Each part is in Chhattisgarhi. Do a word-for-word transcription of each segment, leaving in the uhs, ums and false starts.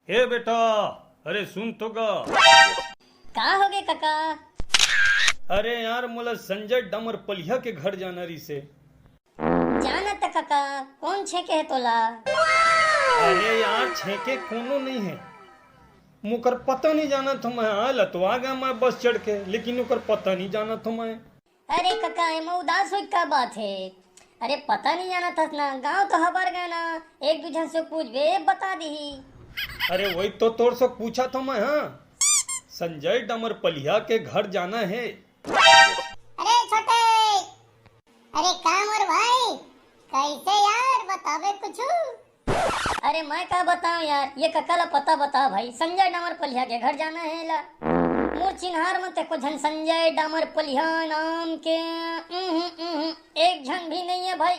हे बेटा, अरे सुन तो गा। का होगे कका? अरे यार, मोला संजय डामर पलिया के घर जाना रिसे। जाना त कका, कोन छेंके हे तोला? अरे यार, छेंके कोनो नइ हे। मोकर पता नइ जानत हों मैं, हाँ, लतवा गा मैं बस चढ़ के, लेकिन ओकर पता नइ जानत हों मैं। अरे कका, एमा उदास होय का बात हे? अरे पता नइ जानत हस ना, गाँव तो हबर गे ना, एक दू झन से पूछबे, बता दिही। अरे वही तो तोर से पूछत हों मैं, हाँ। संजय डामर पलिया के घर जाना हे। अरे छोटे, अरे का मोर भाई, कइसे यार, बताबे कुछू? अरे मैं का बतावं यार, ये कका ला पता बता भाई, संजय डामर पलिया के घर जाना हे ला। मोर चिन्हार मन ते एको झन संजय डामर पलिया नाम के, उहुं, उहुं, एक झन भी नइ हे भाई।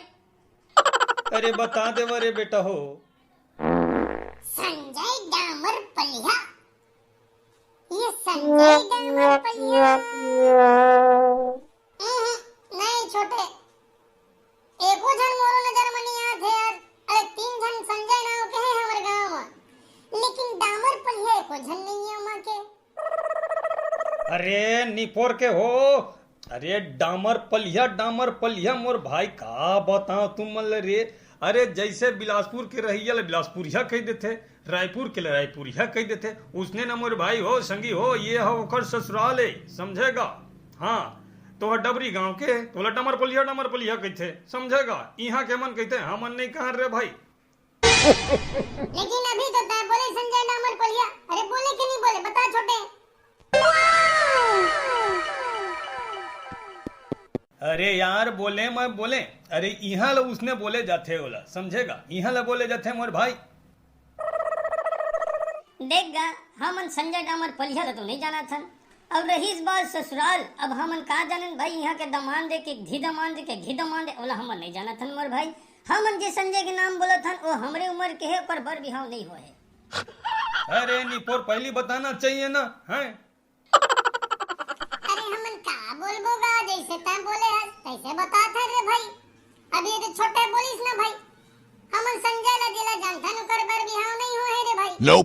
अरे बता देवा रे बेटा हो। संजय डामर पलिया, ये संजय डामर पलिया। उहुं, नहीं छोटे, एको झन मोरो नजर म नइ आत हे यार। अरे तीन झन संजय नाव के हे हमर गांव म, लेकिन डामर पलिया एको झन नइ हे ओमा के। अरे निपोर के हो, अरे डामर पलिया, डामर पलिया मोर भाई, का बतावं तुमन ल रे। अरे जइसे बिलासपुर के रहइया ल बिलासपुरिया कहि देथे, रायपुर के ल रायपुरिया कहि देथे, उसने न मोर भाई हो, संगी हो, ये ह ओकर ससुराल ए, समझे गा? हाँ, तो ह डबरी गांव के, तोला डामर पलिया, डामर पलिया कहिथे, समझे गा? इहां के मन कहिथे, हमन नइ कहन रे भाई। लेकिन अभी तो तैं बोले संजय डामर पलिया। अरे बोले कि नहीं बोले, बता छोटे। अरे यार, बोले मैं बोले। अरे इहां ल उसने बोले जाथे ओला, समझे गा? इहां ल बोले जाथे मोर भाई। देख गा, हमन संजय डामर पलिया ल तो नइ जानत हन। अब रहिस बात ससुराल, अब हमन का जानन भाई, इहां के दमांद ए के धी दमांद ए के धी दमांद ए, ओला हमन नइ जानत हन मोर भाई। हमन जे संजय के नाम बोलत हन, ओ हमरे उमर के हे, ओकर बर बिहाव नइ होए हे। अरे निपोर, पहिली बताना चाहिए ना, हैं? अरे हमन का बोलबो गा, जइसे तैं बोले हस, तइसे बतात हन रे भाई। अब ये तो छोटे बोलिस ना भाई, हमन संजय ला जेला जानथन, ओकर बर बिहाव नइ होए हे रे भाई।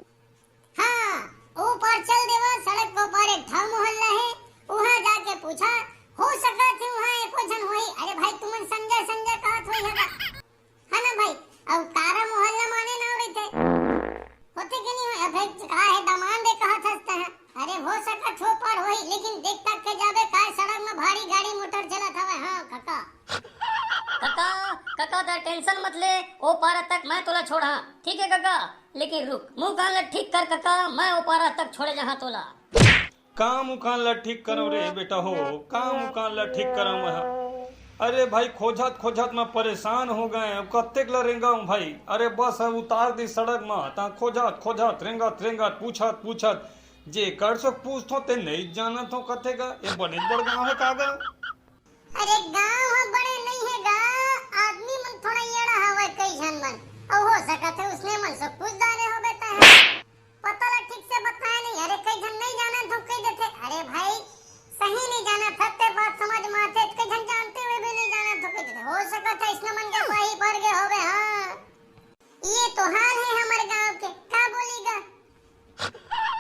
हाँ, ओ पार चल देवा, सड़क के ओ पार एक ठा मोहल्ला हे, उहां जाके पूछा, हो सकत हे उहां एको झन होही। अरे भाई, तुमन संजय, संजय कहत होही हे गा। है ना भाई? अउ तारा मोहल्ला माने नाव रहिथे। होथे कि नइ होय? अबे का हे, दमांद ए कहत हस तैं। अरे हो सकत हे ओ पार होही, लेकिन देख तक के जाबे, काय सड़क म भारी गाड़ी मोटर चलत हवय। हाँ कका। कका, कका, तैं tension मत ले, ओ पारा तक मैं तोला छोड़हां, ठीक हे कका? लेकिन रुक, मुंह कान ल ठीक कर कका, मैं ओ पारा तक छोड़े जाहां तोला। का मुंह कान ल ठीक करंव रे बेटा हो, का मुंह कान ल ठीक करंव मैं ह? अरे भाई, खोजत खोजत मैं परेशान हो गेंव, कतेक ल रेंगंव भाई। अरे बस ह उतार दिस सड़क म, त खोजत खोजत, रेंगत रेंगत, पूछत पूछत, जेकर से पूछथों ते नइ जानत हों कथे गा, ये बनेच बड़ गांव हे का गा? अरे गांव ह बड़े नइ हे गा, आदमी मन थोड़ा एड़ा हवय कई झन मन। अउ हो सकत हे उसने मन से कुछ जाने होबे तैं ह। पता ल ठीक से बताए नइ, अरे कई झन नइ जानत हों कहि देथे। अरे भाई, सही नइ जानत हस ते बात समझ म आथे, कई झन जानते हुए भी नइ जानत हों कहि देथे। हो सकत हे इसने मन के पाही पर गे होबे, हाँ। ये तो हाल हे हमर गांव के, का बोली गा?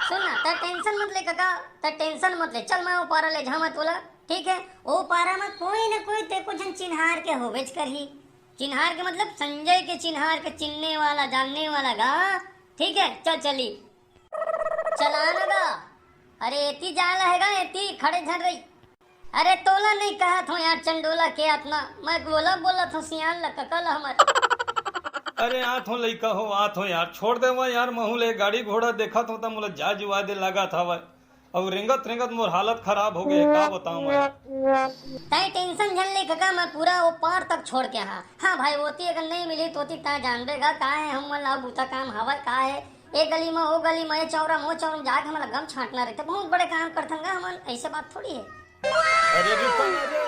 सुन ना, तैं tension मत ले कका, तैं tension मत ले। चल, मैं ओ पारा ले जाहूं तुला, ठीक हे? ओ पारा म कोई न कोई ते कुछ झन चिन्हार के होबेच करही। चिन्हार के मतलब संजय के चिन्हार के, चिन्हने वाला, जानने वाला गा, ठीक हे? चल चली। चला ना गा। अरे एती जाए ला हे गा, एती खड़े झन रही। अरे तोला नइ कहत हों यार चंडोला के आत्मा, मैं ओला बोलत हों सियान ल, कका ल हमर। अरे आत हों लइका हो, आत हों यार, छोड़ देवा यार, महूं ले गाड़ी घोड़ा देखत हों त मोला जा जुआ दे लागत हवय। अउ रेंगत रेंगत मोर हालत खराब हो गे हे, का बतावं मैं। तैं tension झन ले कका, मैं पूरा ओ पार तक छोड़ के आहां। हाँ भाई, ओती अगर नइ मिली त ओती तैं जानबे गा, का हे हमन ला बूता काम हवय, का हे ए गली म, ओ गली म, ए चौरा म, ओ चौरा म जाके हमन ला गम छांटना रहिथे। बहुत बड़े काम करथन गा हमन, अइसे बात थोड़ी हे। अरे रुका ना रे,